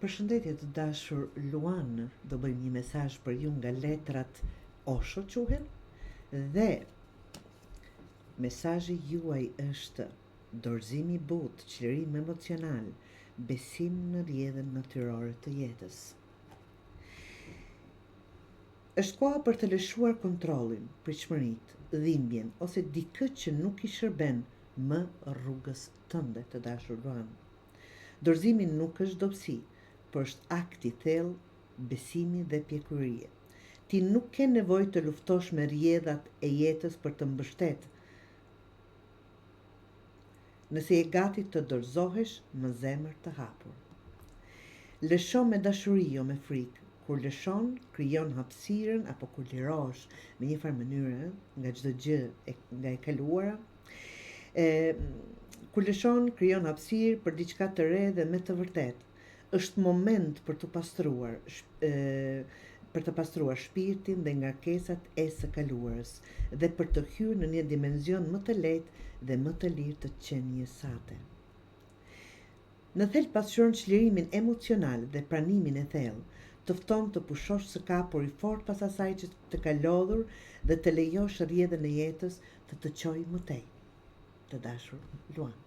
Përshëndetje të dashur Luan, do bëjmë një mesazh për ju nga letrat Osho quhen dhe mesazhi juaj është dorëzim i butë, çlirim emocional, besim në rrjedhën natyrore të jetës. Është koha për të lëshuar kontrollin, pritshmëritë, dhimbjen ose dikë që nuk i shërben më rrugës tënde të dashur Luan. Dorëzimi nuk është dobësi, por është akt i thellë besimi dhe pjekurie. Ti nuk ke nevojë të luftosh me rrjedhat e jetës për të mbështet. Nëse je gati të dorëzohesh me zemër të hapur. Lësho me dashuri, jo me frikë. Kur lëshon, krijon hapësirën apo kur lirohesh në një farë mënyre nga çdo gjë e, nga e kaluara, E, kur lëshon, krijon hapësirë për diçka të re dhe me të vërtetë. Është moment për të pastruar, e, për të pastruar shpirtin dhe ngarkesat e së kaluarës dhe për të hyrë në një dimension më të lehtë dhe më të lirë të qenies sate. Në thelb pasqyron çlirimin emocional dhe pranimin e thellë, të fton të pushosh së kapuri fort pas asaj që të ka lodhur dhe të lejosh rrjedhën e jetës të të çojë më tej. Të dashur Luan.